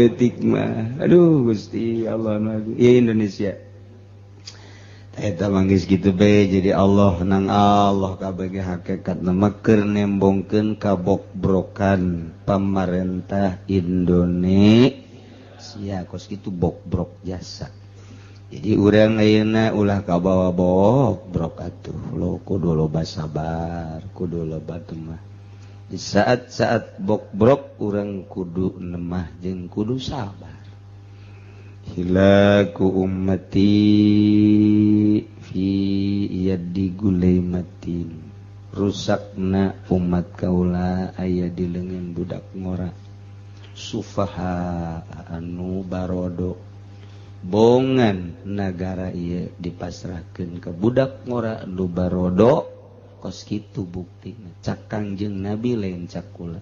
Leutik mah aduh Gusti Allah ieu Indonesia eta mah geus kitu bae jadi Allah nang Allah kabeh hakikatna mah keur nembongkeun kabokbrokan pamarentah Indonesia kos kitu bokbrok jasa. Jadi urang ayeuna ulah kabawa bokbrok atuh lo kudu loba sabar kudu loba temah. Di saat-saat bokbrok urang kudu nemah jeung kudu sabar. Hilaku ummati fi yadi gulaimatin. Rusakna umat kaula aya di leungeun budak ngora. Sufaha anu barodo. Bongan nagara ieu dipasrahkeun ka budak ngora anu barodo. Kos kitu buktina cak Kangjeng Nabi lain cak kula.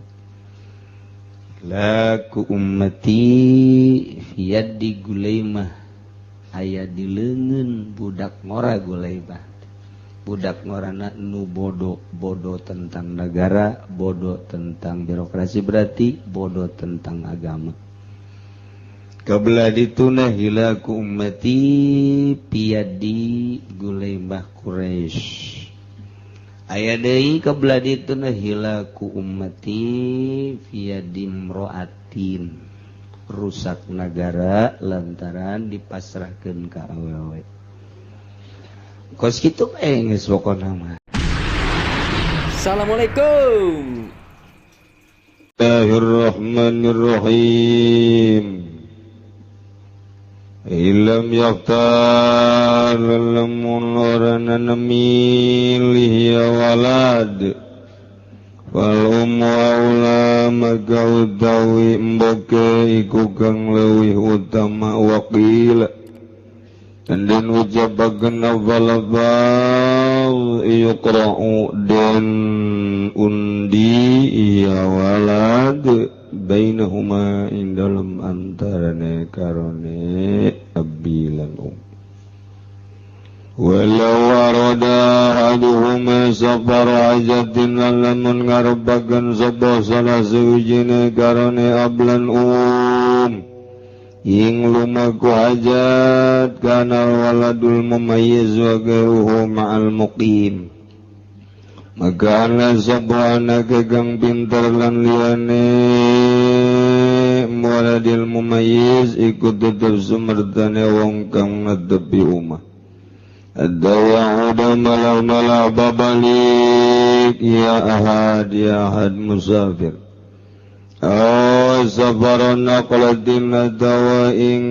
Laku ummati fiyadi gulaimah aya di leungeun budak ngora gulaimah. Budak ngorana nu bodoh, bodoh tentang negara, bodoh tentang birokrasi berarti bodoh tentang agama. Kabla dituna hilaku ummati fiyadi gulaimah Quraisy. Aya deui kabla dituna hilaku ummati fiyadi imro'atin. Rusak nagara lantaran dipasrahkeun ka awewe. Kos kitu bae geus pokona mah. Assalamualaikum. Bismillahirrahmanirrahim. Ilam yaktar lamun orana milih ya walad fal ummu aula maka utawi mboke iku kang leuwih utama waqila dan ucapakeun afal yuqra'u dan undi ya walad bainahuma ing dalem antarane karone abi lan um. Walau arada ahaduhuma safar hajatin lamun ngarebakeun sapa salah sawijine karone ablan um ing lumaku hajat kana waladul mumayyiz wa ghairuhu ma'al muqim. Maka ana sapa anak kang pinter lan liyane waladil mumayyiz iku tetep sumertane wong kang netepi omah. Ad-dawa malah-malah babalik ya ahad ya ahad musafir. Aw safaron naqlatin atawa ing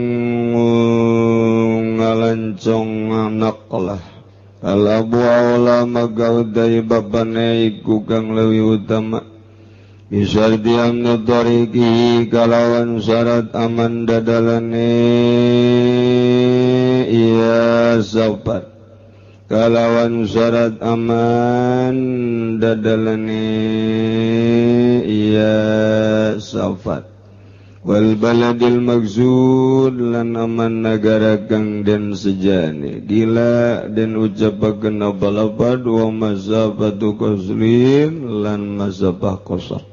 ngalancong naqlah. Al-abu awla maka utai bapane iku kang leuwih utama. Bisarti amnu tariqihi kalawan syarat aman dadalane iya safar. Kalawan syarat aman dadalane iya safar. Wal baladil maksud lan aman nagara kang den sejane gila den ucapakeun apa-apa wa masafatu qaslin lan masafah qasar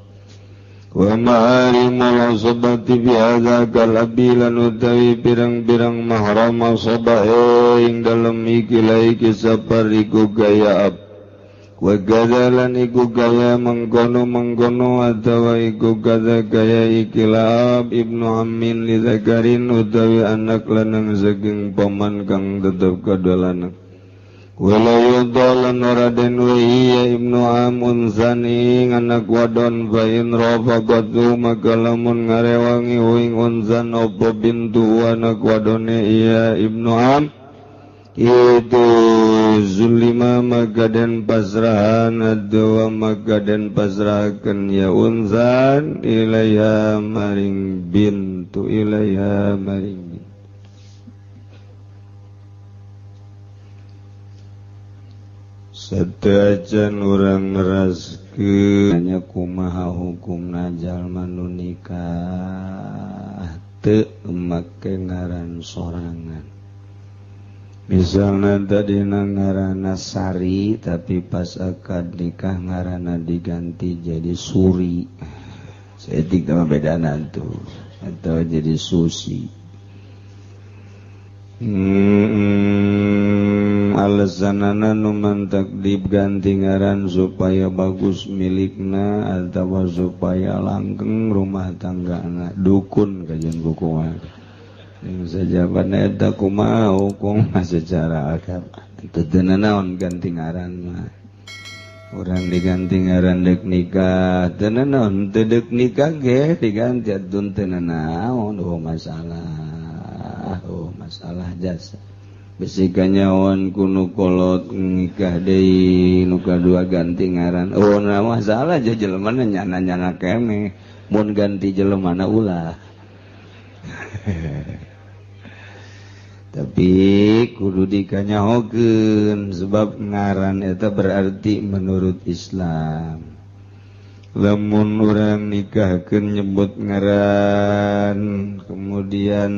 wa ma'arimul asabati bi hadza kal abi lan utawi pirang-pirang mahram asabah ing dalem iki laiki safar iku gaya ab wa gadzalan iku gaya mengkono-mengkono atawa iku gadza gaya ikilab ibnu ammin li zakarin utawi anak lanang saking paman kang tetep kadolanan wala yudalan ora den wa ibnu amun zani anak wadon fa in rafaqatu maka lamun ngarewangi ing unzan apa bintu anak wadone iya ibnu am itu zulima maka den pasrahan adwa maka den pasrahaken ya unzan ilaiha maring bintu ilaiha maring bintu. Satajan urang neraskeun nya kumaha hukumna jalma nu nikah teu make ngaran sorangan. Misalnya tadi ngaranna Sari tapi pas akad nikah ngaranna diganti jadi Suri. Saeutik mah bedana tuh. atau jadi Susi. Alasanana nu mantak diganti ngaran supaya bagus milikna atau supaya langgeng rumah tanggana. Dukun kajian kumaha yang sajabana eta kumaha hukum secara agama teu naon ganti ngaran mah. Urang diganti ngaran deuk nikah teu naon, teu deuk nikah ge diganti atuh teu naon. Oh masalah, oh masalah jasa. Bisi kanyawan kuno kolot nikah deui nu kadua ganti ngaran. Oh nah masalah aja jelemana nyana-nyana kene. Mun ganti jelemana ulah. Tapi kudu dikanyahokeun sebab ngaran eta berarti menurut Islam. Lamun urang nikahkeun nyebut ngaran kemudian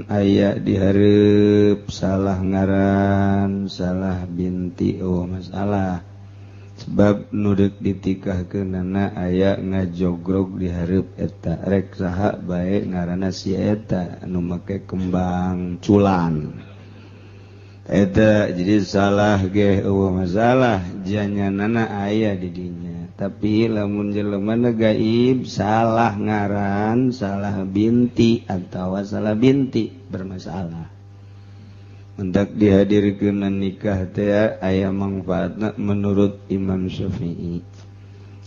aya dihareup salah ngaran salah binti, oh masalah. Sebab nu deuk ditikahkeunana aya ngajogrog dihareup eta rek saha bae ngaranna si eta anu make kembang culan eta jadi salah ge eueuh masalah janyanana aya di dinya. Tapi lamun jelema gaib salah ngaran salah binti atawa salah binti bermasalah. Mendak dihadirkeun nikah teh aya mangfaatna menurut Imam Syafi'i.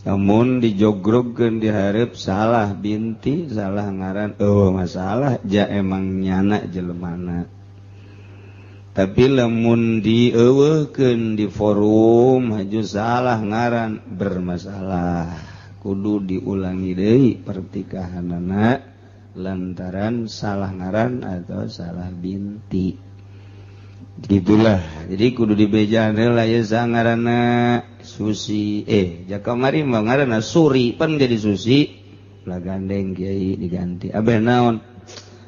Namun dijogrogkeun dihareup salah binti salah ngaran eueuh masalah ja emang nyana jelemana. Tapi lamun dieuweuhkeun di forum haju salah ngaran bermasalah. Kudu diulangi deui pertikahanana lantaran salah ngaran atau salah binti. Gitulah. Jadi kudu dibejaan heula ye ngaranna Susi. Jaka mari mah ngaranna Suri pan jadi Susi. Lah gandeng kiai diganti. Abeh naon?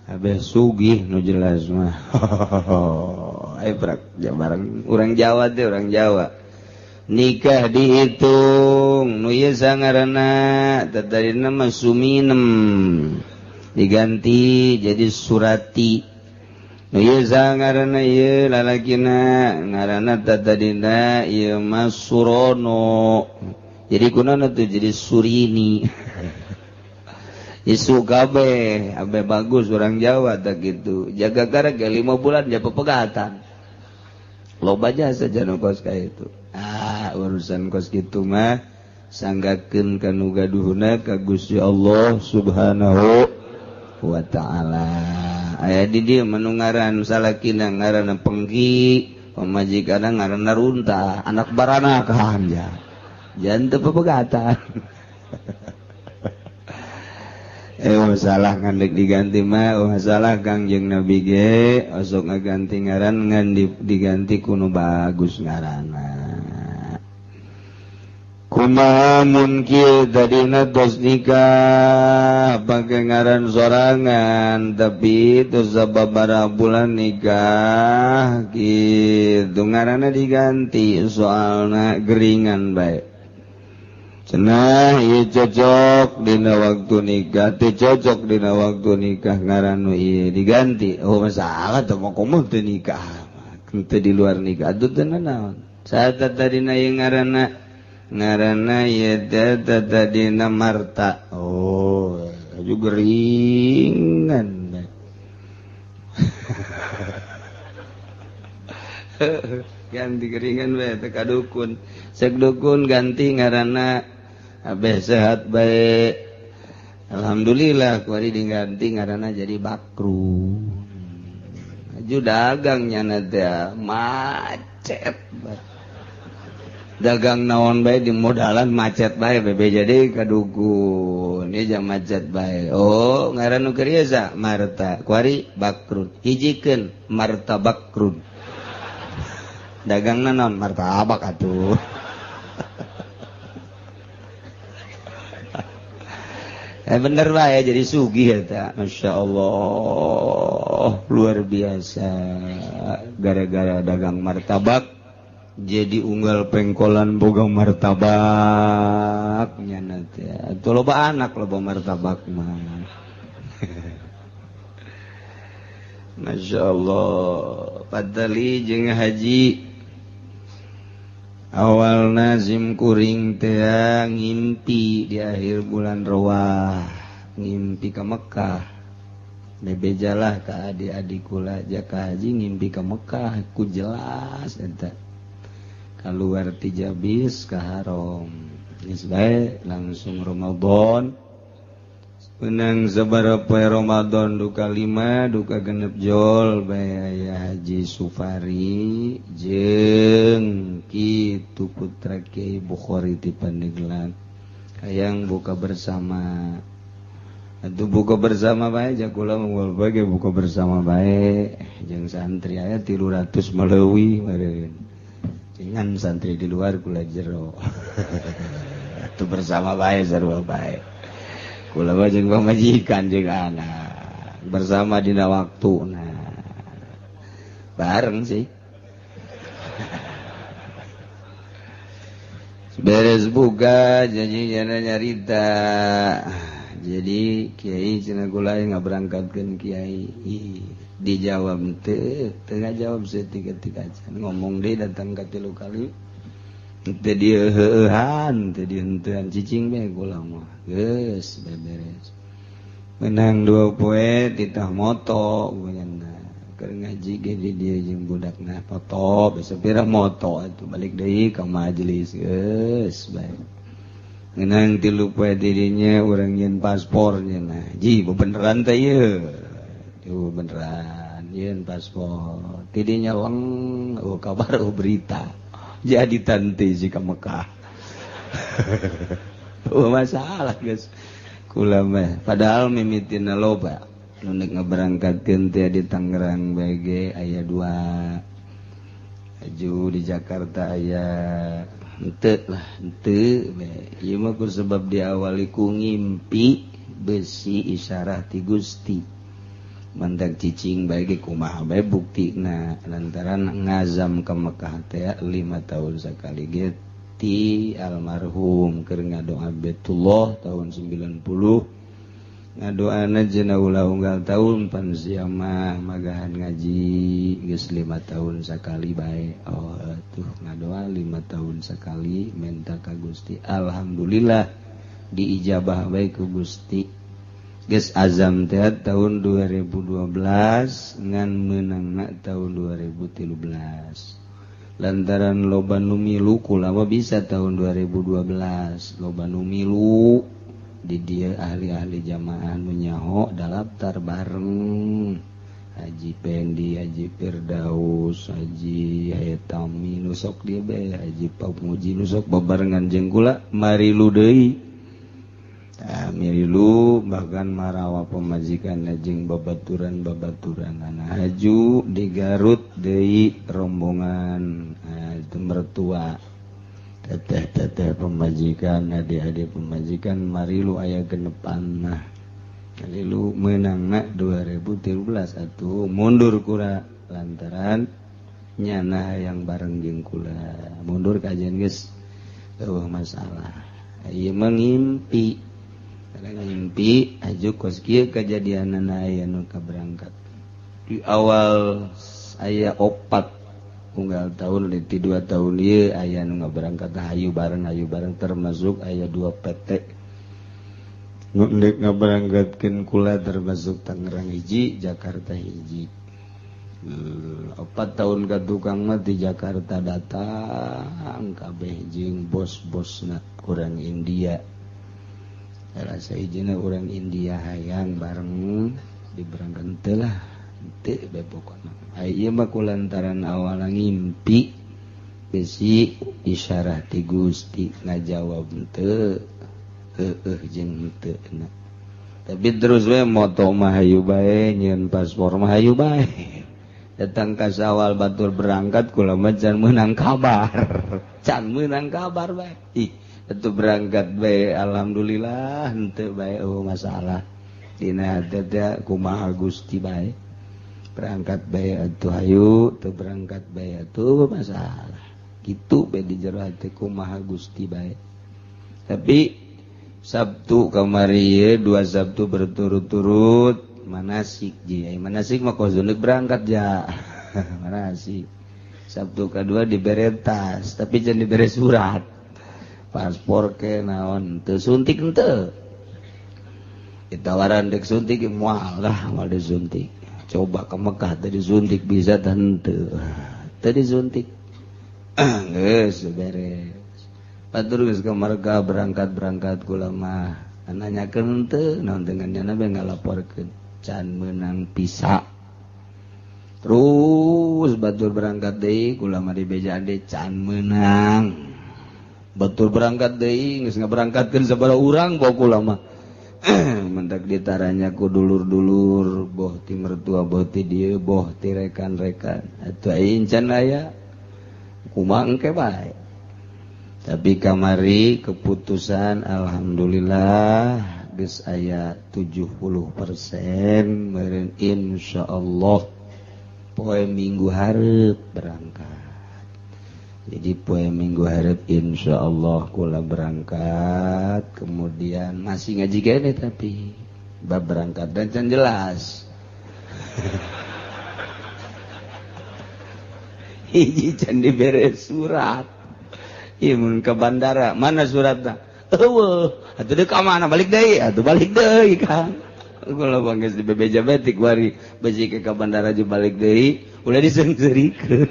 Abeh sugih nu jelas mah. Prak bareng urang Jawa teh urang Jawa. Nikah dihitung nu ieu sangaranna tadina mah Suminem diganti jadi Surati. Nu ieu sangaranna ieu lalakina ngaranna tadina ieu mah Surono. Jadi kunaon tuh jadi Surini. Isu kabeh abe bagus orang Jawa tak gitu. Jaga gara ge 5 bulan ja pepegatan. Loba jasa janu kos ka itu. Ah, urusan kos kitu mah sanggakeun ka nu gaduhna ka Gusti Allah Subhanahu wa taala. Aya di dieu mah ngaran salakina ngaranna Pengki, pamajikanna ngaranna Runtah, anak baranakan ja. Jangan teu pepegatan. Masalah ngan dek diganti mah masalah Kangjeng Nabi ge osok ngaganti ngaran ngan diganti kuno bagus ngaranna. Kumaha mun kieu tadina tos nikah pake ngaran sorangan tapi tos sababaraha bulan nikah kitu ngaranna diganti soalna geringan bae. Cenah ieu cocok dina waktu nikah teu cocok dina waktu nikah ngaran nu ieu diganti. Oh masalah teh mah komo teu nikah teu di luar nikah atuh teu nanaon. Saat tadina ieu ngaranna ngaranna ieu teh tadina Marta. Oh aju geringan. Ganti geringan bae teh ka dukun. Sek dukun ganti ngaranna abeh sehat baik. Alhamdulillah kuari diganti ngaranna jadi Bakru. Aju dagangnya teh macet. Dagang naon bae di modalan macet bae bebe jadi ka dukun. Ieu jang macet bae. Oh ngaran nu keur ieu sa Marta kuari Bakrun. Hijikeun Marta Bakrun. Dagangna naon martabak atuh. Bener bae jadi sugih eta. Masya Allah luar biasa. Gara-gara dagang martabak jadi unggal pengkolan boga martabak nya teh. Atuh loba anak loba martabak mah. Masya Allah Padali jeung haji awal nazim kuring teh ngimpi di akhir bulan Rawah ngimpi ke Mekah bebejalah ka adik-adik kula jaka haji ngimpi ke Mekah ku jelas eta keluar ti Jabis ka Haram geus bae langsung Ramadan menang sabaraha Ramadan duka 5 duka genep jol bae aya Haji Sufari jeung kitu putra Kiai Bukhari ti Pandeglang hayang buka bersama atuh buka bersama bae jakula mungol bae buka bersama bae jeung santri aya 300 meleuwih meureun dengan santri di luar kula jero atuh bersama bae sarua bae kula mah jeung pamajikan jeung anak bersama dina waktuna bareng sih beres buka janji jana nyarita jadi kiai cenah kula ngaberangkatkeun kiai dijawab teu teu ngajawab saeutik-eutik acan ngomong deui datang ka 3 kali teu dieuheuhan teu dihenteuan cicing bae kula mah geus beberes menang 2 poe titah moto geunyana keur ngaji ge di dieu jeung budakna foto besok pira moto atuh balik deui ka majelis geus bae menang 3 poe di dinya urang nyeun paspor nya ji beneran teh ieu tuh beneran nyeun paspor ti dinya leng oh kabar oh berita jadi tante si ka Mekah. Oh masalah guys kula mah padahal mimitina loba nu nek ngaberangkatkeun teh di Tangerang bae ge aya 2 aju di Jakarta aya henteu lah henteu bae ieu mah ku sebab diawali ku ngimpi besi isyarah ti Gusti mantak cicing bae ge kumaha bae buktina lantaran ngazam ka Mekah teh 5 tahun sakali ge ti almarhum keur ngadoa Baitullah tahun 90 ngadoana cenah ulah unggal tahun pan sia mah magahan ngaji geus 5 tahun sakali bae oh tuh ngadoa 5 tahun sakali menta ka Gusti alhamdulillah diijabah bae ku Gusti geus azam teh tahun 2012 ngan meunangna tahun 2013 lantaran loba nu milu kula mah bisa tahun 2012 loba nu milu di dieu ahli-ahli jamaah nu nyaho daftar bareng Haji Pendi, Haji Firdaus, Haji Hayatami nu sok dieu bae Haji Pamuji nu sok babarengan jeung kula marilu deui mirilu bahkan marawa pemajikan jeung babaturan-babaturan anak haju di Garut deui rombongan itu mertua teteh-teteh pemajikan adik-adik pemajikan marilu aya genepan nah marilu meunangna 2013 atuh mundur kula lantaran nyana yang bareng jeung kula mundur kajian geus eueuh masalah ieu mah ngimpi ngimpi aju kos kieu kajadianana aya nu kaberangkat di awal aya 4 unggal tahun di 2 tahun ieu aya nu ngaberangkat hayu bareng termasuk aya 2 PT nu ndek ngaberangkatkeun kula termasuk Tangerang hiji Jakarta hiji 4 tahun ka tukang mah di Jakarta datang kabeh jeung bos-bosna urang India rasa ijina orang India hayang bareng diberangkan teu lah teu bae pokona ieu mah kulantaran awal ngimpi besi isyarah ti Gusti ngajawab teu heueuh jeung teu tapi terus we moto mah hayu bae nyieun paspor mah hayu bae datang ka sawal batur berangkat kula mah can meunang kabar can meunang kabar bae ih itu berangkat bae alhamdulillah henteu bae oh masalah dina hate teh kumaha Gusti bae berangkat bae atuh hayu teu berangkat bae atuh masalah kitu bae di jero hate kumaha Gusti bae tapi Sabtu kamari 2 Sabtu berturut-turut manasik ji. Manasik mah kos berangkat ja. Manasik. Sabtu kedua dibere tas, tapi jangan dibere surat. Paspor ke naon teu suntik henteu. Ditawaran dek suntik moal lah moal disuntik. Coba ke Mekah teu disuntik bisa teh henteu. Teu disuntik. Geus beres. Batur geus ka Mekah berangkat-berangkat kula mah. Nanyakeun henteu naon dengan nyana bae ngalaporkeun can meunang visa. Terus batur berangkat deui kula mah dibejaan deui can meunang. Batur berangkat deui geus ngaberangkatkeun sabaraha urang boh kula mah. Mentak ditaranya ku dulur-dulur boh ti mertua boh ti dieu boh ti rekan-rekan. Atuh aing can aya kumaha engke bae. Tapi kamari keputusan alhamdulillah geus aya 70% meureun insyaallah poe Minggu hareup berangkat. Jadi poe Minggu hareup insyaallah kula berangkat, kemudian masih ngaji kene tapi bab berangkat dan can jelas. Hiji can dibere surat. Ieu mun ke bandara, mana suratna? Eueuh, atuh deuk ka mana balik deui? Atuh balik deui Kang. Kula bangges di bebeja betik bari beuji ke bandara jeung balik deui, ulah diseungseurikeun.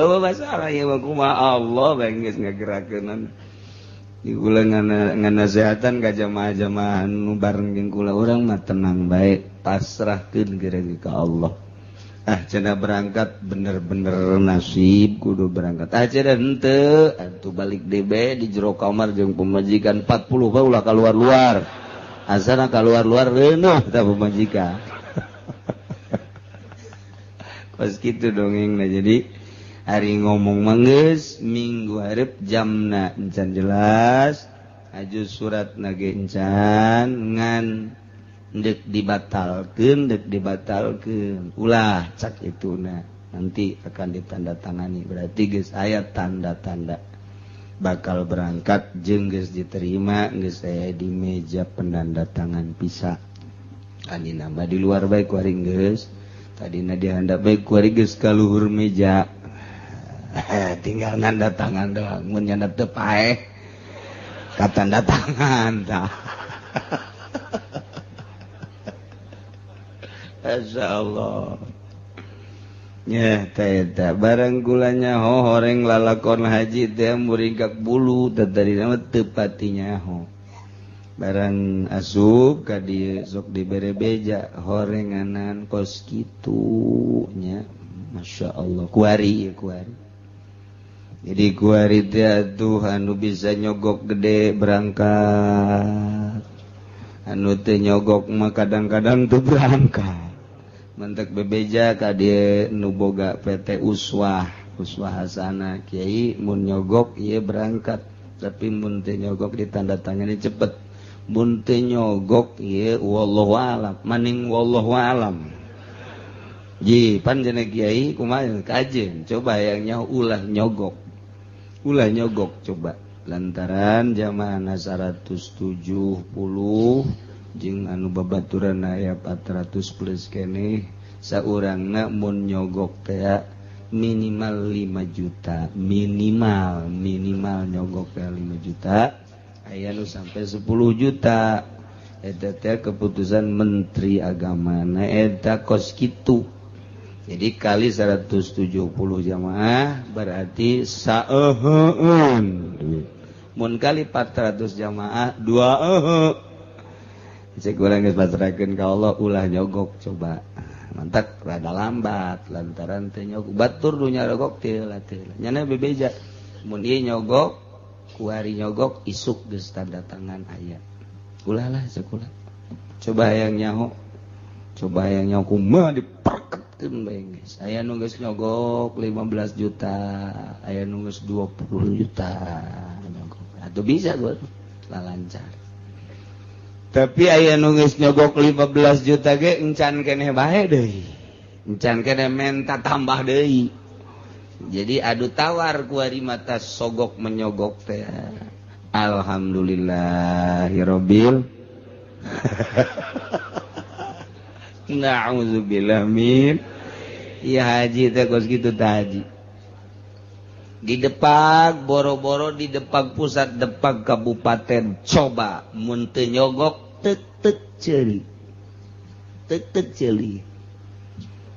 Eueuh masalah ieu mah kumaha Allah bangges ngagerakeunana. Di kula nganasehatan ka jamaah-jamaah nu bareng jeung kula urang mah tenang bae, pasrahkeun geura ka Allah. Ah cenah berangkat bener-bener nasib kudu berangkat. Ah cenah henteu atuh balik deui bae di jero kamar jeung pemajikan 40 bae ulah kaluar-luar. Asana kaluar-luar reunuh tah pemajikan. Kos kitu dongengna. Jadi hari ngomong mah geus minggu hareup jamna encan jelas, aju suratna ge encan ngan dek dibatalkeun, dek dibatalkeun. Ulah cak ituna nanti akan ditandatangani. Berarti geus aya tanda-tanda bakal berangkat jeung geus diterima, geus aya di meja penandatangan visa. Ani nambah di luar bae ku ari geus. Tadina dihandap bae ku ari geus ka luhur meja. Tinggal nanda tangan doang, mun nyandap teu paeh. Ka tanda tangan tah. Masya Allah. Ya, teta barang gulanya ho horeng lalakon haji teh muringkak bulu tadi nama teu pati nyaho. Barang asup ka dieu sok dibere beja horenganan kos kitu nya. Masya Allah kuari ya kuari. Jadi kuari teh atuh anu bisa nyogok gede berangkat. Anu teu nyogok mah kadang-kadang teu berangkat. Mentek bebeja ka dieu nu boga PT Uswah, Uswah Hasanah kiai mun nyogok ieu berangkat, tapi mun teu nyogok ditandatangani cepet. Mun teu nyogok ieu wallahu alam, maning wallahu alam. Ji pan cenah kiai kumaha kajeun, coba yang nyaho ulah nyogok. Ulah nyogok coba. Lantaran jamaah 170 jeung anu babaturan aya 400 plus keneh saurangna mun nyogok teh minimal 5 juta, minimal nyogok teh 5 juta, aya nu sampai 10 juta. Eta teh keputusan Menteri Agama na eta kos kitu. Jadi kali 170 jamaah berarti saeuheun duit. Mun kali 400 jamaah 2 Cek urang geus pasrahkeun ka Allah ulah nyogok coba. Mantak rada lambat lantaran teu nyogok. Batur nu nyogok teu lah teu. Nyana bebeja. Mun ieu nyogok, kuari nyogok isuk geus tanda tangan aya. Ulah lah sakulah. Coba hayang nyaho. Coba hayang nyaho kumaha diperketkeun bae geus. Aya nu geus nyogok 15 juta, aya nu geus 20 juta nyogok. Atuh bisa gua lah lancar. Tapi aya nu geus nyogok 15 juta ge encan keneh bae deui. Encan keneh menta tambah deui. Jadi adu tawar kuari mata sogok menyogok teh. Alhamdulillahirabbil na'udzubillah min ya haji teh kos kitu teh haji. Di Depak boro-boro di Depak pusat, Depak kabupaten, coba mun teu nyogok tek-tek ceuli. Tek-tek ceuli.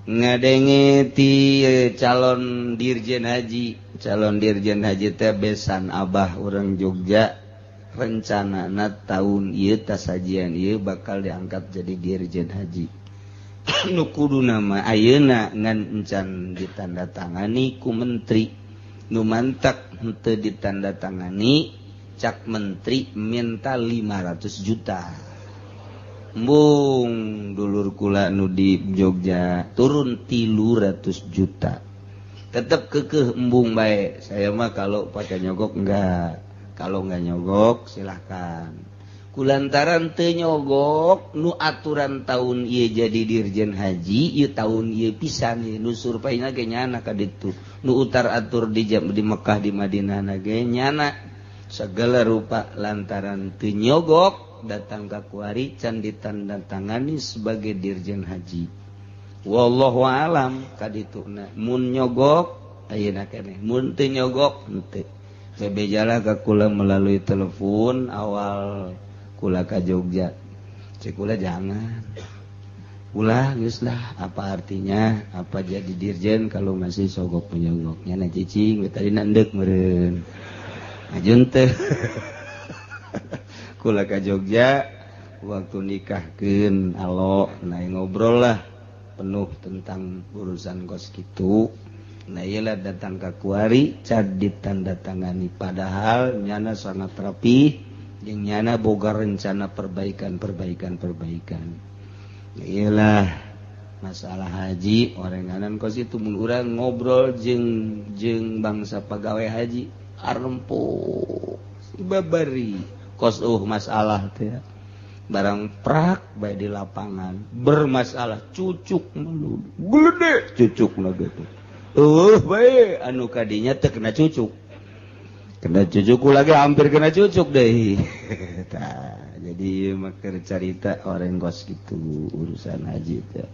Ngadenge ti calon dirjen haji, calon dirjen haji teh besan abah urang Jogja, rencanana tahun ieu tasajian ieu bakal diangkat jadi dirjen haji. Nu kuduna mah ayeuna ngan encan ditandatangani ku menteri. Nu mantak henteu ditandatangani cak menteri minta 500 juta. Embung dulur kula nu di Jogja turun 300 juta. Tetep kekeh embung bae. Saya mah kalau pakai nyogok enggak. Kalau enggak nyogok silahkan. Kulantaran teu nyogok nu aturan tahun ieu jadi dirjen haji, ieu tahun ieu pisan ieu nu surpaina ge nyana ka ditu. Nu utar atur di di Mekah di Madinah na ge nyana segala rupa lantaran teu nyogok datang ka kuari can ditandatangani sebagai dirjen haji. Wallahu alam ka dituna mun nyogok ayeuna keneh, mun teu nyogok henteu. Bebejalah ka kula melalui telepon awal kula ka Jogja. Cek kula jangan. Ulah geus lah, apa artinya apa jadi dirjen kalau masih sogok penyogoknya na cicing tadi nandek meureun. Ajun teh. Kula ka Jogja waktu nikahkeun alo nah ngobrol lah penuh tentang urusan kos kitu. Nah iyalah datang ka kuari can ditandatangani padahal nyana sangat rapi jeung nyana boga rencana perbaikan. Iyalah masalah haji orenganan kos itu mun urang ngobrol jeung jeung bangsa pegawai haji arempo babari kos masalah teh barang prak bae di lapangan bermasalah cucuk melulu gede cucuk na gitu. Bae anu kadinya teu kena cucuk. Kena cucuk lagi hampir kena cucuk deh. Tah, jadi maker carita orang kos gitu urusan haji teh.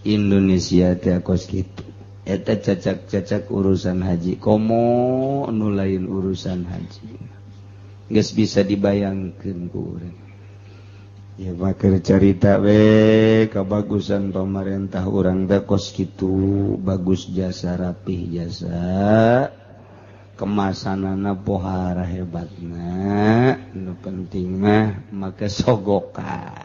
Indonesia teh kos gitu. Eta cacak-cacak urusan haji komo nu lain urusan haji. Geus bisa dibayangkeun ku urang. Ya maker carita we kabagusan pemerintah urang teh kos kitu, bagus jasa rapih jasa kemasanana pohara hebatna, nu penting mah make sogokan.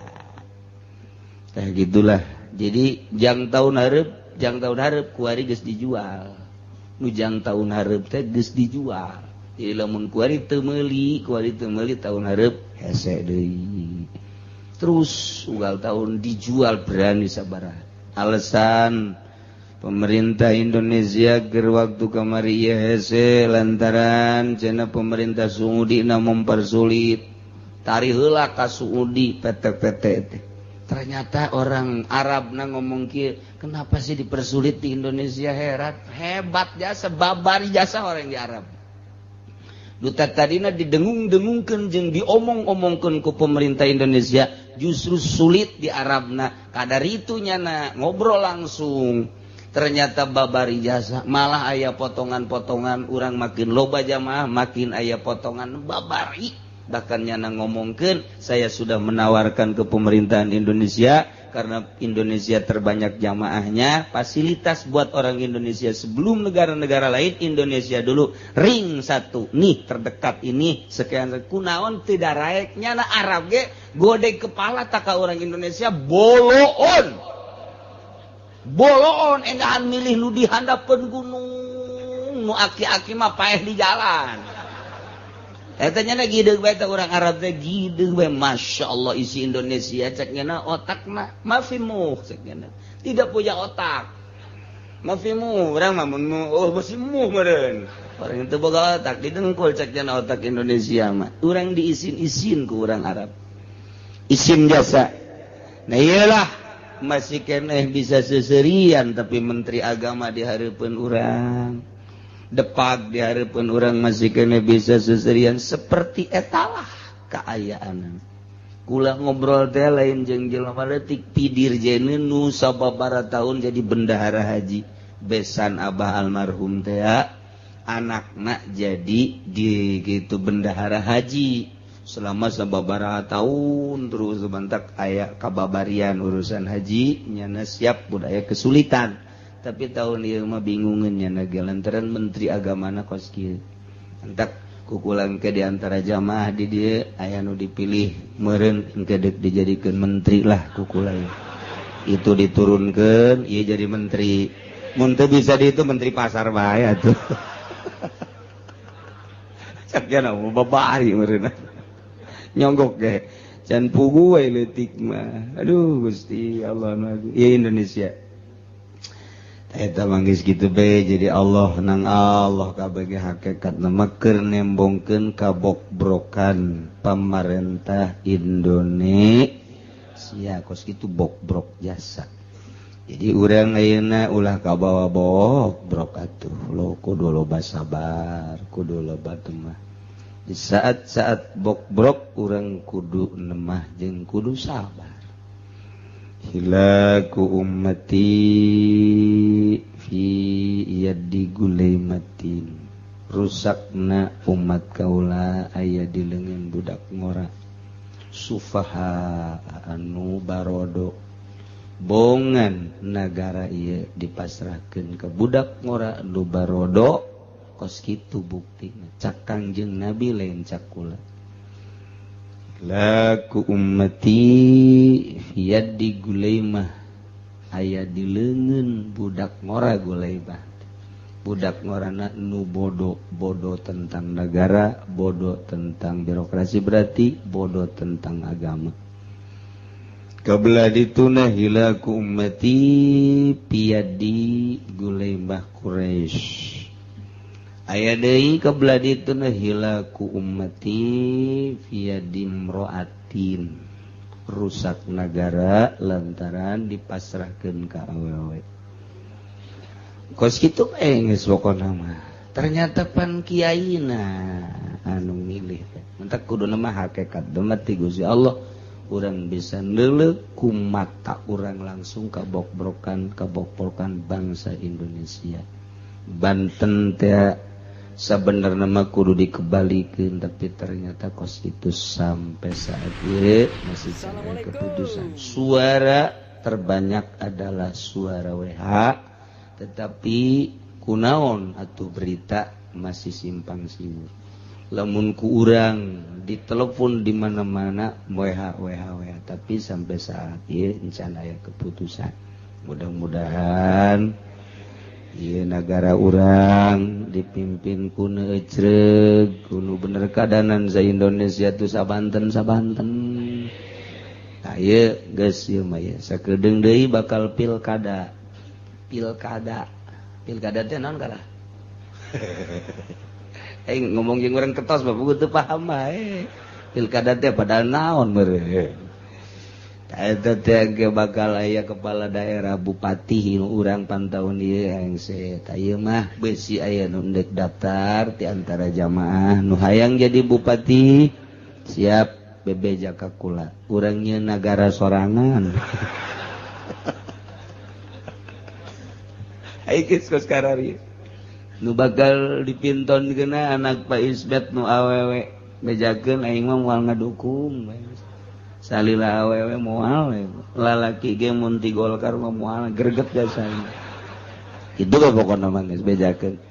Tah gitulah. Jadi jang tahun hareup kuari geus dijual. Nu jang tahun hareup teh geus dijual. Jadi lamun kuari teu meuli, tahun hareup hese deui. Terus ugal tahun dijual berani sabaraha. Alasan pemerintah Indonesia ger waktu kamari ieu hese lantaran cenah pemerintah Saudi na mempersulit. Tari heula ka Saudi PT-PT teh. Ternyata orang Arab na ngomong kieu, kenapa sih dipersulit di Indonesia herat? Hebat jasa babari jasa orang di Arab. Duta tadina didengung-dengungkeun jeung diomong-omongkeun ku pemerintah Indonesia justru sulit di Arabna. Kadar itu nyana ngobrol langsung. Ternyata babari jasa malah aya potongan-potongan urang makin loba jamaah makin aya potongan babari. Bahkan nyana ngomongkeun saya sudah menawarkan ke pemerintahan Indonesia karena Indonesia terbanyak jamaahnya, fasilitas buat orang Indonesia sebelum negara-negara lain, Indonesia dulu ring satu nih terdekat ini sekian kunaon tidak raek nyana Arab ge gode kepala tak ka orang Indonesia boloon boloon engahan milih nu di handapeun gunung nu aki-aki mah paeh di jalan. Eta nya gideug bae teh urang Arab teh gideug bae masyaallah isi Indonesia cek nya otakna mafimu cek nya tidak punya otak mafimu urang mah mun oh masih muh meureun orang teu boga otak didengkul cek nya otak Indonesia mah urang diisin-isin ku urang Arab isin jasa. Nah iyalah masih keneh bisa seserian tapi menteri agama di hareupeun urang. Depak di hareupeun urang masih kene bisa seserian seperti etalah kaayaan. Kula ngobrol teh lain jeung jelema leutik pidir jene nu sababaraha tahun jadi bendahara haji. Besan abah almarhum teh anakna jadi di gitu bendahara haji selama sababaraha tahun terus sebentak aya kababarian urusan haji nyana siap budaya kesulitan. Tapi tahun ieu mah bingungeun nyana ge lantaran menteri agamana kos kieu. Entak kukulang ke di antara jamaah di dieu aya nu dipilih meureun engke deuk dijadikeun menteri lah kukulang. Itu diturunkeun ieu jadi menteri. Mun teu bisa di itu menteri pasar bae atuh. Cak jana babari meureun. Nyonggok ge can pugu we leutik mah. Aduh Gusti Allah nu ieu Indonesia. Eta manggis gitu be jadi Allah nang Allah kabeh hakikat mah keur nembongkeun kabokbrokan pamarentah Indonesia kos kitu bokbrok jasa. Jadi urang ayeuna ulah kabawa bokbrok atuh lo kudu loba sabar kudu loba temah. Di saat-saat bokbrok urang kudu nemah jeung kudu sabar. Hilaku ummati fi yadi gulaimatin rusakna umat kaula aya di leungeun budak ngora sufaha anu barodo bongan nagara ieu dipasrahkeun ke budak ngora nu barodo kos kitu buktina cak Kangjeng Nabi lain cak kula. Laku ummati yadi gulaimah aya di leungeun budak ngora gulaimah budak ngorana nu bodoh bodoh tentang negara bodoh tentang birokrasi berarti bodoh tentang agama. Kabla dituna hilaku ummati piyadi gulaimah Quraisy aya deui kabla dituna hilaku ummati fiyadi imro'atin rusak nagara lantaran dipasrahkeun ka awewe. Kos kitu bae geus pokona mah. Ternyata pan kiaina anu milih teh. Mentak kuduna mah hakikat mah ti Gusti Allah urang bisa neuleuh ku mata urang langsung kabokbrokan kabokbrokan bangsa Indonesia. Banten teh sabenerna mah kudu dikebalikeun tapi ternyata kos itu sampai saat ini masih sampai keputusan. Suara terbanyak adalah suara WH tetapi kunaon atuh berita masih simpang siur. Lamun ku urang ditelepon di mana-mana WH WH WH tapi sampai saat ini encan aya keputusan. Mudah-mudahan ieu nagara urang dipimpin ku nu ecreug ku nu bener kadanan sa Indonesia tuh sabanten-sabanten. Tah ieu geus ieu mah ieu sakedeung deui bakal pilkada. Pilkada. Pilkada teh naon kalah? Aing ngomong jeung urang ketos bapak teu paham bae. Pilkada teh padahal naon meureun. Eta teh ge bakal aya kepala daerah bupati nu urang pantaun ieu hengse. Tah ieu mah beusi aya nu endek daftar ti antara jamaah nu hayang jadi bupati siap bebeja ka kula. Urang nyeun nagara sorangan. Aing geus kos karari. Nu bakal dipinton geuna anak Pak Isbet nu awewe bejakeun aing mah moal ngadukung. Salila awewe moal lalaki ge mun ti Golkar mah moal greget jasana. Kitu we pokona mah geus bejakeun.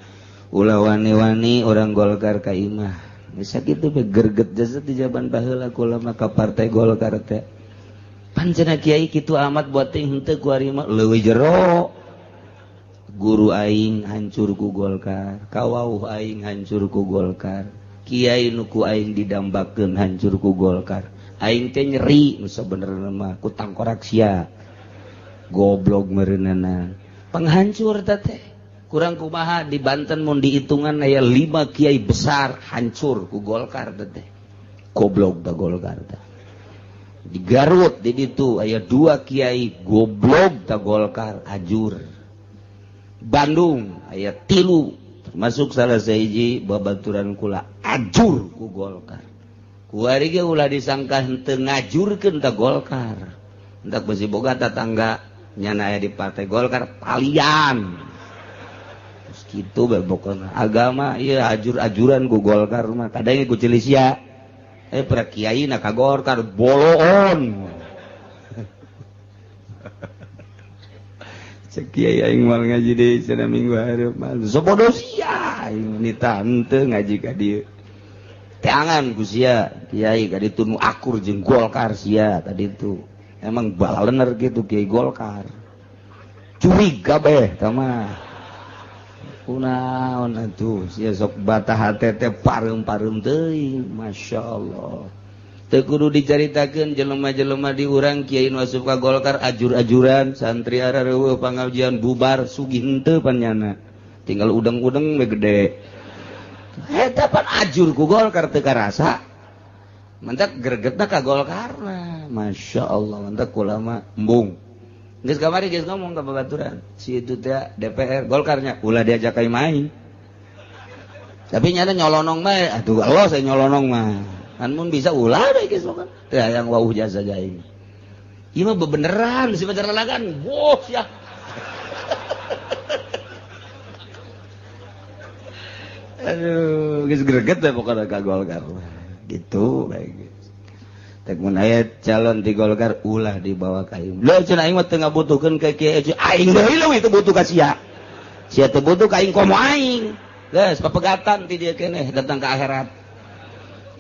Ulah wani-wani urang Golkar ka imah. Geus sakitu we greget jasa di jaman baheula kula mah ka partai Golkar teh. Pan cenah kiai kitu amat buat teh henteu ku ari mah leuwih jero. Guru aing hancur ku Golkar, kawauh aing hancur ku Golkar, kiai nu ku aing didambakeun hancur ku Golkar. Aing teh nyeri nu sabenerna mah ku tangkorak sia. Goblok meureunana. Penghancur teh. Kurang kumaha di Banten mun dihitungan aya 5 kiai besar hancur ku Golkar teh. Goblok da Golkar teh. Di Garut di ditu aya 2 kiai goblok da Golkar ajur. Bandung aya 3 Termasuk salah sahiji babaturan kula ajur ku Golkar. Kuari ge ulah disangka henteu ngajurkeun ka Golkar. Entak besi boga tatangga nyana aya di partai Golkar palian. Terus kitu bae pokona agama ieu ajur-ajuran ku Golkar mah kadang ku Cilisia. Para kiai na ka Golkar boloon. Cek kiai aing moal ngaji deui cenah minggu hareup mah. Sobodo sia aing nita henteu ngaji ka dieu. Teangan ku sia kiai ka ditu nu akur jeung Golkar sia tadi tu. Emang balener gitu kiai Golkar. Curiga beh tah mah. Kunaon atuh sia sok batah hate teh pareum-pareum teuing, masyaallah. Teu kudu dicaritakeun jelema-jelema di urang kiai nu asup ka Golkar ajur-ajuran santri arareueuh pangajian bubar sugih henteu pan nyana. Tinggal udeng-udeng we gede. Eta pan ajur ku Golkar teu karasa. Mantak gregetna ka Golkarna. Masyaallah mantak kula mah embung. Geus kamari geus ngomong ka babaturan. Si itu teh DPR Golkarnya ulah diajak ka main. Tapi nyana nyolonong bae atuh Allah saya nyolonong mah. Kan mun bisa ulah bae geus mah teu hayang wauh jasa aing. Ieu mah bebeneran si pacar lalagan. Boh sia. Aduh, geus greget we pokona ka Golkar. Gitu bae geus. Tek mun aya calon di Golkar ulah dibawa ka aing. Leuh cenah aing mah teu ngabutuhkeun ka kieu aing deui leuwih teu butuh ka sia. Sia teu butuh ka aing komo aing. Geus papegatan ti dieu keneh datang ka akhirat.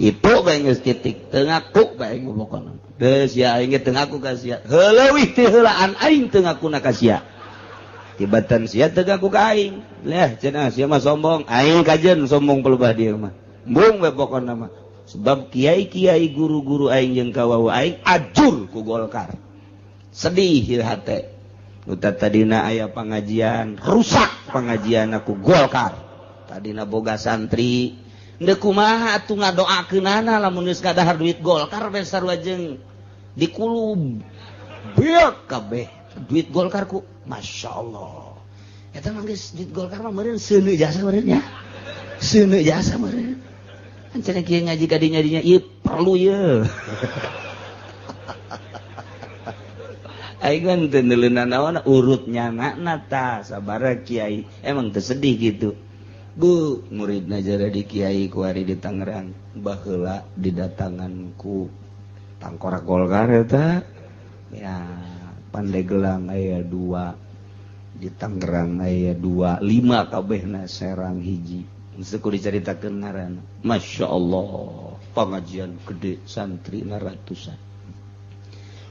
Itu bae geus titik teu ngaku bae pokona. Geus sia aing ge teu ngaku ka sia. Heuleuwih ti heulaan aing teu ngakuna ka sia. Tibatan sia teu ngaku ka aing. Leh cenah sia mah sombong, aing kajen sombong pelebah dieu mah. Embung we pokona mah. Sebab kiai-kiai guru-guru aing jeung kawawu aing ajur ku Golkar. Sedih ieu hate. Nu tadina aya pangajian, rusak pangajian ku Golkar. Tadina boga santri, ndeu kumaha atuh ngadoakeunana lamun geus kadahar duit Golkar we sarua jeung dikulub. Beak kabeh duit Golkar ku masyaallah. Eta mah geus duit Golkar mah meureun seuneu jasa meureun nya. Seuneu jasa meureun. Kan cenah kieu ngaji ka dinya dinya ieu perlu ieu. Aing kan teu neuleunan naon urut nyanana tah sabaraha kiai emang teu sedih gitu. Bu muridna jara di kiai kuari di Tangerang baheula didatangan ku tangkorak Golkar eta ya Pandeglang aya 2 di Tangerang aya 2 5 kabehna Serang hiji. Geus dicaritakeun ngaranna. Masya Allah, pengajian gede santri ratusan.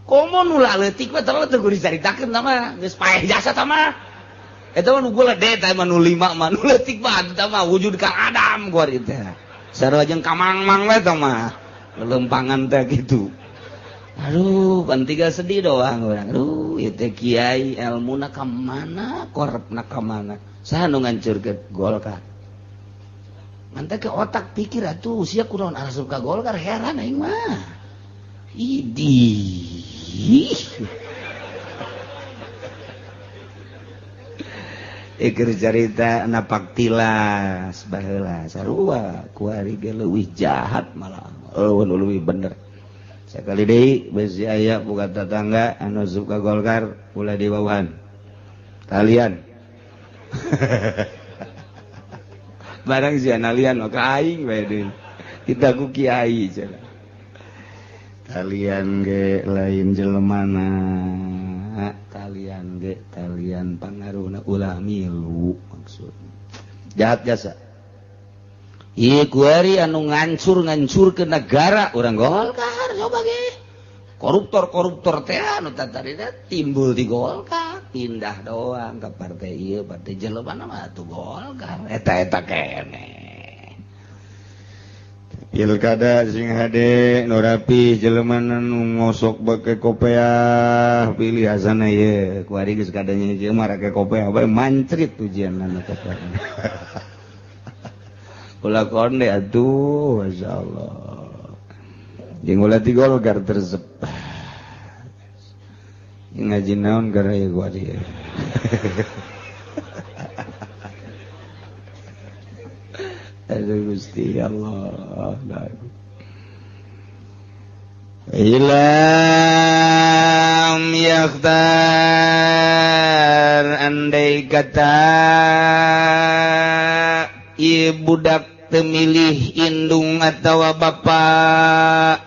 Komo nu leutik mah teu kudu dicaritakeun tah mah, geus paeh jasa tah mah. Eta mah nu gede tah mah nu 5 mah nu leutik mah tah mah wujud ka Adam kuari teh. Sarua jeung ka Mang-mang we tah mah. Lelempangan teh kitu. Aduh, pan tinggal sedih doang urang. Aduh, ieu teh kiai elmuna ka mana, korepna ka mana. Saha nu ngancurkeun Golkar? Mantap ke otak pikir atuh sia kunaon asup ka Golkar heran aing mah. Idih. Keur carita napak tilas baheula sarua kuari ge leuwih jahat malah. Eueuh nu leuwih bener. Sakali deui besi aya boga tatangga anu asup ka Golkar ulah diwauhan. Talian. Barang sia nalian maka aing bae deui. Kita ku kiai cenah. Talian ge lain jelemana, talian ge talian pangaruhna ulah milu maksud. Jahat jasa. Ieu kuari anu ngancur-ngancurkeun negara urang Golkar coba ge. Koruptor-koruptor teh anu tadina timbul di Golkar, pindah doang ke partai ieu, partai jelema mah atuh Golkar. Eta-eta keneh. Pilkada sing hade nu rapi jelema nu ngosok bake kopeah pilih asana ieu kuari geus kadanya ieu mah rake kopeah bae mancrit ujianna kopeah. Ulah konde atuh masyaallah. Jeung ulah ti Golkar tersep. Ngaji naon gara ieu kuari. Gusti Allah. Ilam yakhtar andai kata ieu budak teu milih indung atawa bapak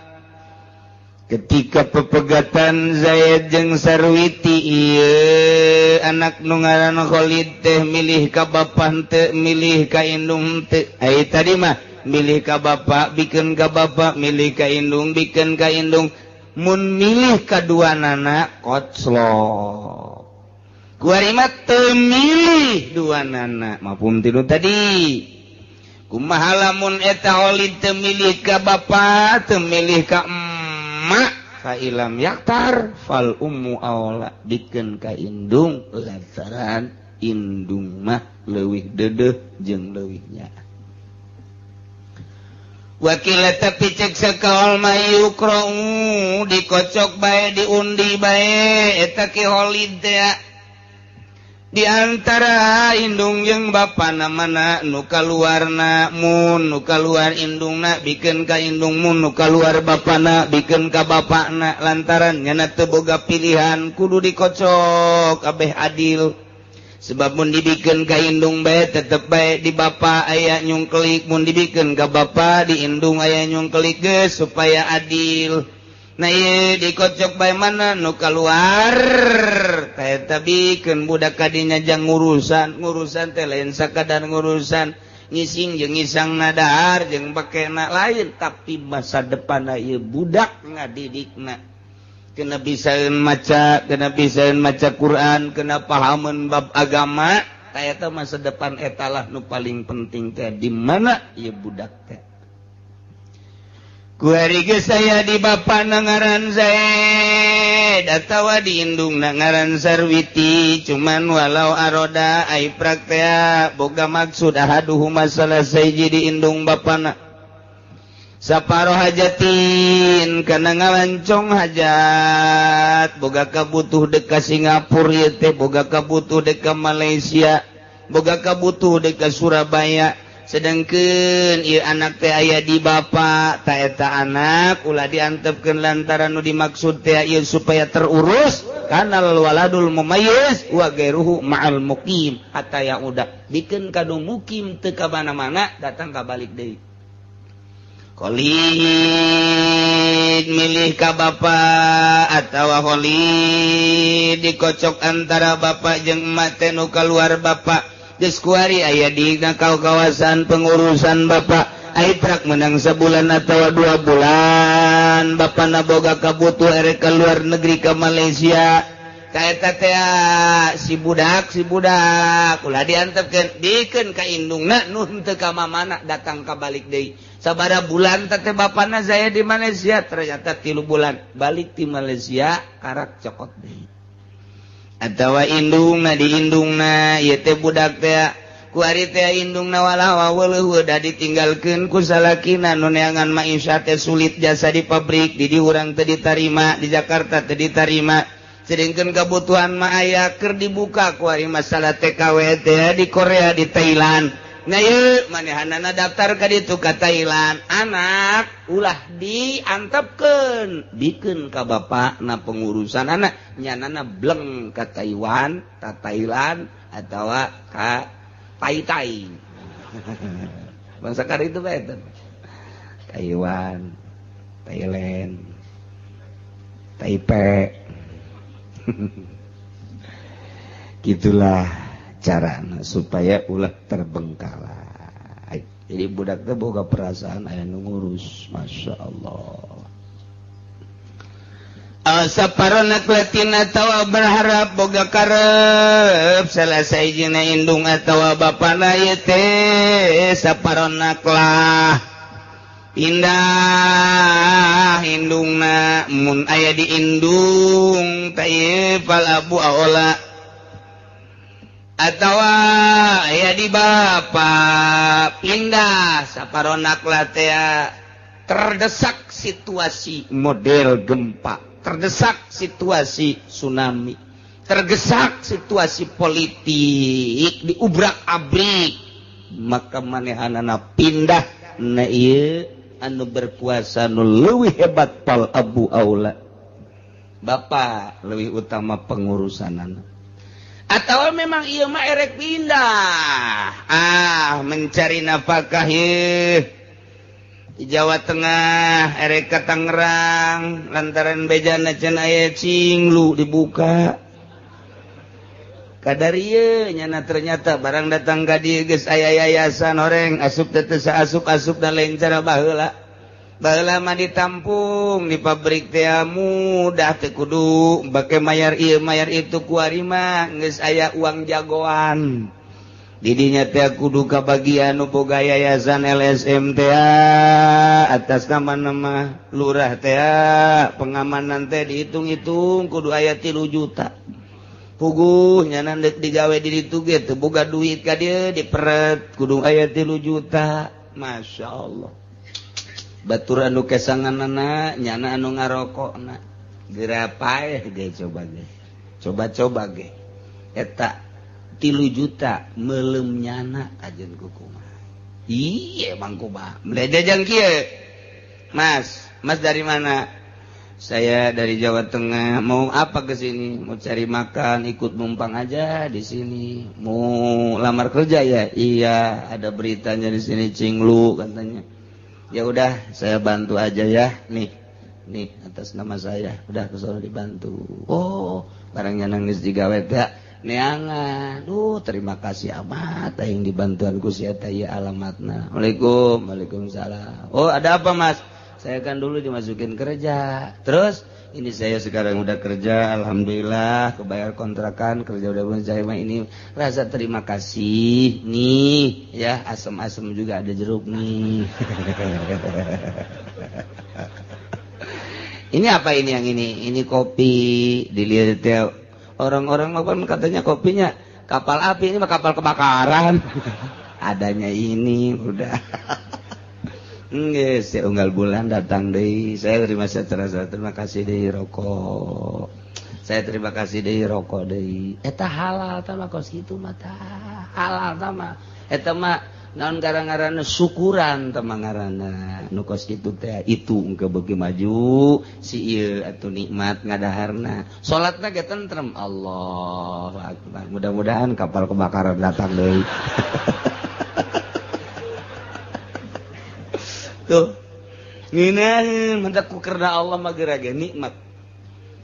ketika pepegatan Zaid jeung Sarwiti ieu anak nu ngaran Khalid teh milih ka bapa henteu milih ka indung henteu. Ai tadi mah milih ka bapak bikeun ka bapak, milih ka indung bikeun ka indung. Mun milih kaduanana koclok. Kuari mah teu milih duanana mafhum tilu tadi. Kumaha lamun eta Khalid teu milih ka bapak teu milih ka emak, fa ilam yaktar fal ummu aula bikeun ka indung lantaran indung mah leuwih deudeuh jeung leuwih nyaah. Wakila tapi cek sakaol mah yukra'u dikocok bae diundi bae eta ki Khalid teh di antara indung jeung bapana mana nu kaluarna mun nu kaluar indungna bikeun ka indung mun nu kaluar bapana bikeun ka bapana lantaran nyana teu boga pilihan kudu dikocok kabeh adil. Sebab mun dibikeun ka indung bae tetep bae di bapa aya nyungkelik, mun dibikeun ka bapa di indung aya nyungkelik geus supaya adil. Nah ieu dikocok bae mana nu kaluar teh bikeun budak kadinya jang ngurusan, ngurusan teh lain sakadar ngurusan ngising jeung ngisang nadahar jeung pakena lain, tapi masa depanna ieu budak ngadidikna. Kena bisaeun maca, kena bisaeun maca Quran, kena pahameun bab agama, eta masa depan eta lah nu paling penting teh di mana ieu budak teh. Kuari geus aya di bapa na ngaran Zaid atawa di indungna ngaran Sarwiti, cuman walau aroda ai praktea boga maksud ahaduhuma salah sahiji di indung bapana. Saparo hajatin kana ngalancong hajat, boga kabutuh dek ka Singapura ieu teh, boga kabutuh dek ka Malaysia, boga kabutuh dek ka Surabaya. Sedangkeun ieu anak teh aya di bapa, ta eta anak ulah diantepkeun lantaran nu dimaksud teh ieu supaya terurus kanal waladul mumayyiz wa gairuhu ma'al muqim hatta ya udah bikeun ka nu mukim teu ka mana-mana datang ka balik deui. Khalid milih ka bapa atawa Khalid dikocok antara bapak jeung emak teh nu kaluar bapak geus kuari aya di kawasan pengurusan bapak ai prak menang sebulan atawa 2 bulan bapana boga kabutuh erek ka luar negeri ka Malaysia ka eta teh si budak ulah diantepkeun bikeun ka indungna nu henteu ka mamana datang ka balik deui. Sabara bulan teh bapana saya di Malaysia ternyata 3 bulan balik di Malaysia karak cokot deui. Atawa indungna di indungna ieu teh budak teh kuari teh indungna walah waweuh da ditinggalkeun ku salakina nu neangan maisha teh sulit jasa di pabrik di urang teu ditarima di Jakarta teu ditarima sedengkeun kabutuhan mah aya keur dibuka kuari masalah TKW teh di Korea di Thailand. Nah ieu manehanana daftar ka ditu ka Thailand anak ulah diantepkeun bikeun ka bapakna pengurusan anak nyanana bleng ka Taiwan ka Thailand atawa ka Tai Tai. Bangsa kar itu bae teh Taiwan, Thailand, Taipei. Gitulah cara supaya ulah terbengkalai. Jadi budak teh boga perasaan aya nu ngurus, Masya Allah. Saparona kletin atawa berharap boga karep salah sahijina indung atawa bapana ieu teh saparona klah pindah indungna mun aya di indung teh fal abu aola atawa aya di bapa pindah saparonak latea terdesak situasi model gempa, terdesak situasi tsunami, terdesak situasi politik diubrak-abrik Maka manehanana pindah na ieu anu berkuasa nu leuwih hebat pal abu aula. Bapak lebih utama pengurusanana. Atau memang ieu mah erek pindah. Ah, mencari nafkah ieu di Jawa Tengah erek ka Tangerang lantaran bejana can aya cinglu dibuka. Kadar ieu nyana ternyata barang datang ka dieu geus aya yayasan oreng asup teh teu asup-asup da lain cara baheula. Baheula mah ditampung di pabrik teh mudah teu kudu bake mayar ieu mayar itu kuari mah geus aya uang jagoan. Didinya teh kudu kabagian nu boga yayasan LSM teh atas nama-nama lurah teh pengamanan teh dihitung-hitung kudu aya 3 juta. Puguh nyana deuk digawe di ditu ge teu boga duit ka dieu diperet kudu aya 3 juta. Masya Allah. Batur anu kesanganana nyana anu ngarokokna. Geura paeh ge coba ge. Coba-coba ge. Eta 3 juta melem nyana ajen kukumaha. Iya bang kumaha. Melejajang kieu. Mas, Mas dari mana? Saya dari Jawa Tengah. Mau apa ke sini? Mau cari makan, ikut numpang aja di sini. Mau lamar kerja ya? Iya, ada beritanya di sini cinglu katanya. Ya udah, saya bantu aja ya. Nih, nih atas nama saya. Udah ke sana dibantu. Oh, barangnya nangis digawe teh. Neangan, duh terima kasih amat aing dibantuan ku si eta ieu alamatna. Waalaikum, waalaikumsalam. Oh, ada apa Mas? Saya kan dulu dimasukin kerja. Terus ini saya sekarang udah kerja, alhamdulillah kebayar kontrakan, kerja udah pun saya mah ini rasa terima kasih nih ya, asem-asem juga ada jeruk nih. Ini apa ini yang ini? Ini kopi dilihat ya. Orang-orang makan katanya kopinya kapal api, ini mah kapal kebakaran. Adanya ini udah. Nggih, saya unggal bulan datang deui. Saya terima saya terima kasih deui rokok. Saya terima kasih deui rokok deui. Eta halal tah mah kos kitu mah tah. Halal tah mah. Eta mah naon gara-garana syukuran tah mah ngaranna. Nu kos kitu teh itu engke beuki maju si ieu atuh nikmat ngadaharna. Salatna ge tentrem. Allahu akbar. Mudah-mudahan kapal kebakaran datang deui. Tuh. Ngeunaheun mentak ku karena Allah mah geura ge nikmat.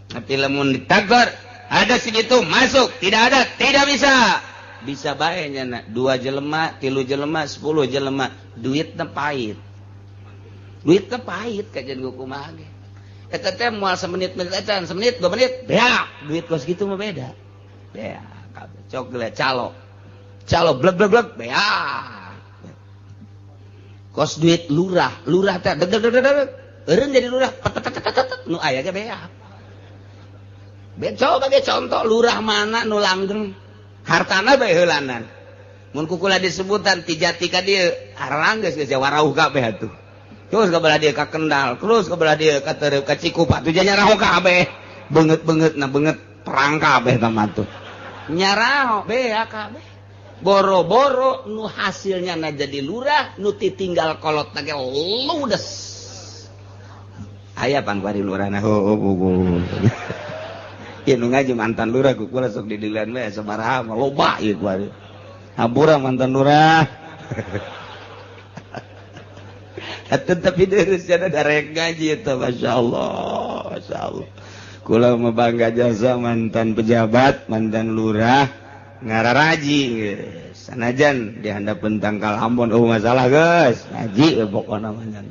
Tapi lamun ditagor, ada segitu masuk, tidak ada tidak bisa. Bisa bae nya 2 jelema, 3 jelema, 10 jelema, duitna pahit. Duitna pahit kajian ku kumaha ge. Eta teh moal semenit menit acan, semenit 2 menit, beak, duit kos kitu mah beda. Beak, kabeh coklat calo. Calo bleg bleg bleg beak. Kos duit lurah, lurah teh deg deg deg deg. Eureun jadi lurah, tet nu aya ge beak. Coba ge contoh lurah mana nu langgeng. Hartana bae heulanan. Mun kukula disebutan ti jati ka dieu, arang geus geus warauh kabeh atuh. Terus ka belah dieu ka Kendal, terus ka belah dieu ka Tereup ka Cikupa, tuh nyaraho kabeh. Beungeut-beungeutna beungeut perang kabeh tah mah tuh. Nyaraho beak kabeh. Boro-boro nu hasilnya na jadi lurah, nu titinggal kolot na ge ludes. Aya pan kuari lurahna heueuh bubu. Ieu nu ngaji mantan lurah ku kula sok didilan we sabaraha mah loba ieu kuari. Hampura mantan lurah. Atuh tapi deureuh cenah darek ngaji eta masyaallah, masyaallah. Kula mah bangga jasa mantan pejabat, mantan lurah ngararaji geus. Sanajan di handapeun tangkal Ambon eueuh masalah geus, ngaji we pokona mah nya.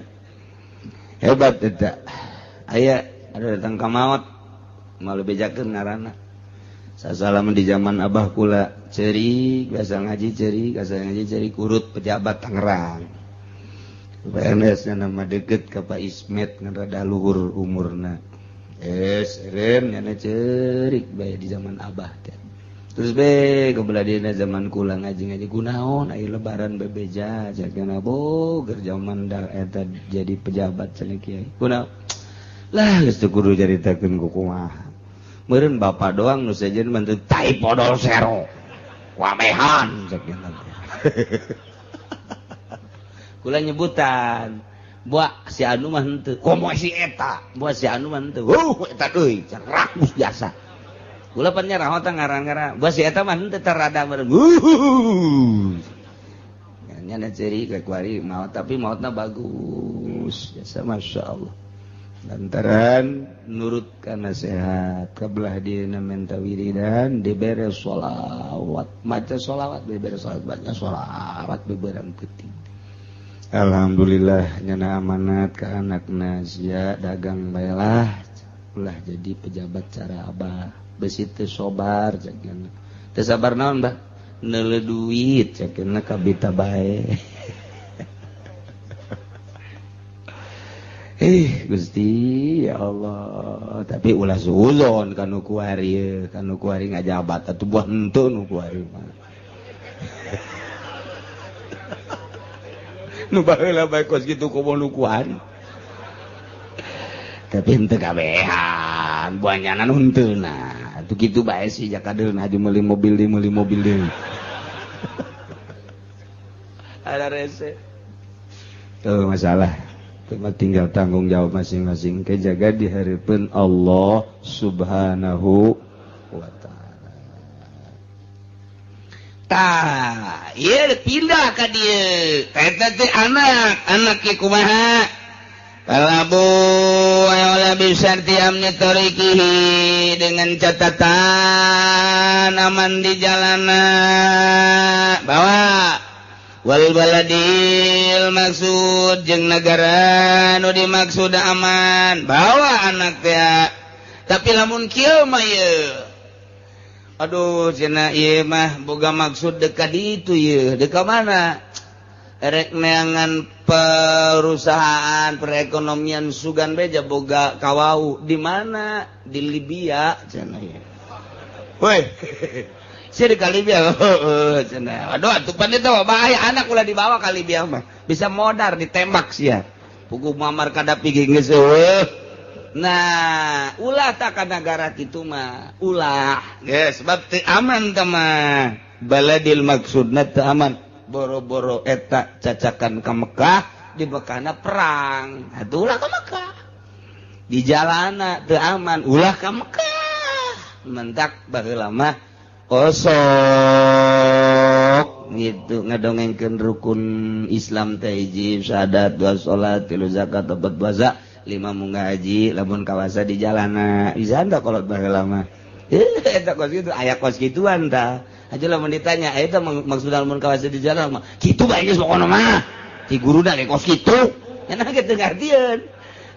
Hebat eta. Aya ada datang ka maot malu bejakeun ngaranna. Sasalaman di zaman abah kula ceurik, biasa ngaji ceurik, biasa ngaji ceurik urut pejabat Tangerang. PNS nama deket ka Pak Ismet ngan rada luhur umurna. Es rem nyana ceurik bae di zaman abah teh. Terus be kebelah dina zaman kula ngaji-ngaji kunaon aya lebaran bebeja jagana boger zaman da eta jadi pejabat cenah kiai. Kunaon? Lah geus teu kudu caritakeun ku kumaha. Meureun bapak doang nu sejen mah teu tai podol sero. Wamehan cek teh. Kula nyebutan buah si anu mah henteu komo si eta buah si anu mah henteu eta deui rakus biasa kula pan nyaraho teh ngaran-ngaran buah si eta mah henteu terada meureun nya ceri ka kuari maot tapi maotna bagus biasa masyaallah lantaran nurut ka nasihat kabelah dieuna menta wiridan dibere sholawat maca sholawat dibere sholawat baca sholawat beberang peuting. Alhamdulillah nyana amanat ke anakna sia dagang baelah ulah jadi pejabat cara abah besi teu sobar cakna teu sabar naon bah neuleuh duit cakna kabita bae. Gusti ya Allah tapi ulah suuzon kanu kuari ye kanu kuari ngajabat atuh buah henteu nu kuari mah. Nu baheula bae kos kitu komo nu kuari tapi henteu kabehan buah nyana nu henteu nah atuh kitu bae sih jakadeun haji meuli mobil deui meuli mobil deui. Ada rese tuh masalah. Cuma tinggal tanggung jawab masing-masing kejaga di hadapan Allah Subhanahu wa ta'ala. Tah, ieu pindah ka dieu. Eta teh anak, anak ge kumaha? Kalabu wala bisarti amni tariqihi dengan catatan aman di jalana. Bawa wal baladil maksud jeung negara nu dimaksud aman bawa anak teh tapi lamun kieu mah ieu aduh cenah ieu mah boga maksud dekat ditu ieu dekat mana erek neangan perusahaan perekonomian sugan beja boga kawau di mana di Libya cenah ieu woi sih di Libya cenah aduh atuh pan itu bahaya anak ulah dibawa ka Libya mah bisa modar ditembak sia puguh Muammar Gaddafi ge geus eueuh. Nah ulah tak ka nagara kitu mah ulah geus sebab teu aman teh mah baladil maksudna teu aman boro-boro eta cacakan ka Mekah di Mekahna perang atuh ulah ka Mekah di jalana teu aman ulah ka Mekah mentak baheula mah kosok gitu ngadongengkeun rukun Islam teh hiji syahadat dua salat tilu zakat opat puasa lima munggah haji lamun kawasa di jalana bisa tah kolot baheula mah eta kos kitu aya kos kituan tah aja lamun ditanya eta maksudna lamun kawasa di jalan mah kitu bae geus pokona mah ti guruna ge kos kitu nya ge teu ngartieun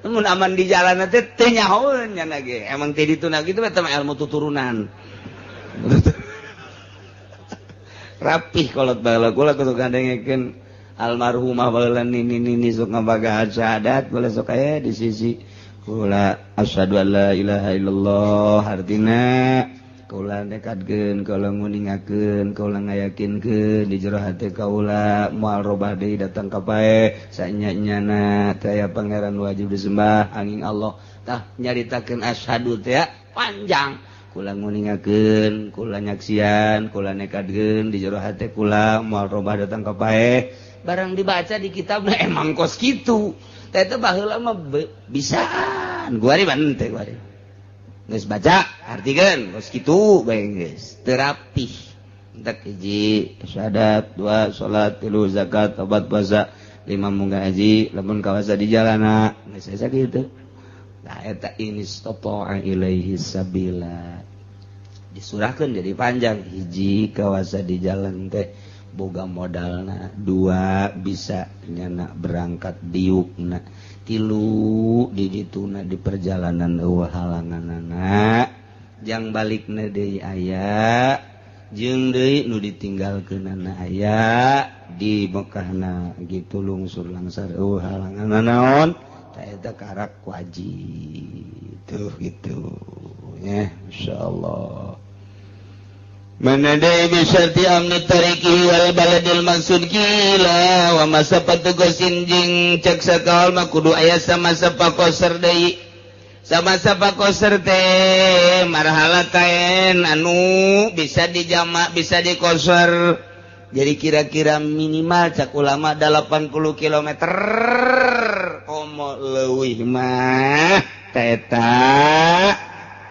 mun aman di jalana teh teu nyahoeun nya ge emang teh dituna kitu eta mah ilmu tuturunan rapih kolot baheula kula kudu ngadengekeun almarhumah baheula nini-nini sok ngabagahan syahadat boleh sok aya di sisi kula asyhadu alla ilaha illallah artina kaula nekadkeun kaula nguningakeun kaula ngayakinkeun di jero hate kaula moal robah deui datang ka pae sanya-nyana teh aya pangeran wajib disembah angin Allah tah nyaritakeun asyhadu teh panjang kula nguningakeun kula nyaksian kula nekadkeun di jero hate kula moal robah datang ka pae barang dibaca di kitabna emang kos kitu teh teh baheula mah bisaan guari mah henteu guari geus baca artikeun kos kitu bae geus teu rapih entek hiji syahadat dua salat tilu zakat opat puasa lima munggah haji lamun kawasa di jalana geus asa kitu. Nah, eta ini istata'a ilaihi sabila disurahkeun jadi panjang hiji kawasa di jalan teh boga modalna dua bisa nyana berangkat diukna tilu di dituna di perjalanan eueuh halanganana jang balikna deui aya jeung deui nu ditinggalkeunana aya di Mekahna gitu lungsur langsar eueuh halanganana naon eta karak wajib tuh gitu ya insyaallah. Manadai bisyarti amni tarikihi wal baladil maksud kila wa masapatu gosin jing cek sakal mah kudu aya sama sapa koser deui sama sapa koser teh marhala taen anu bisa dijamak bisa dikoser Jadi kira-kira minimal cak ulama 80 km komo leuwih mah teta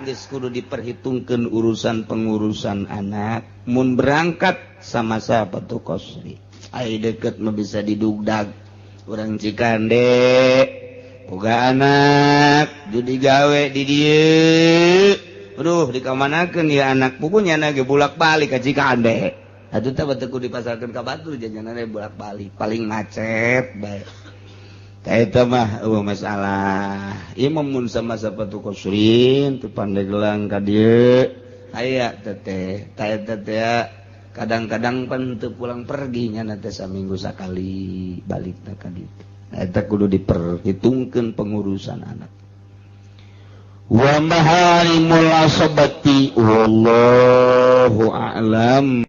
geus kudu diperhitungkeun urusan pengurusan anak mun berangkat sama siapa tuh kosri. Ai deket mah bisa didugdag urang Cikande boga anak judi gawe di dieu. Aduh, dikamanakeun ya anak pugunya ge bolak-balik ka Cikande. Atuh teh teu kudu dipasarkeun ka batur, jajanana bolak-balik paling macet bae. Tah eta mah eueuh masalah. Ieu mah mun sama sapatu kosrin teu Pandeglang ka dieu aya teh tah eta teh kadang-kadang pan teu pulang pergi nya teh saminggu sakali balik teh ka ditu. Eta kudu diperhitungkeun pengurusan anak. Wa maharimul asabati wallahu a'lam.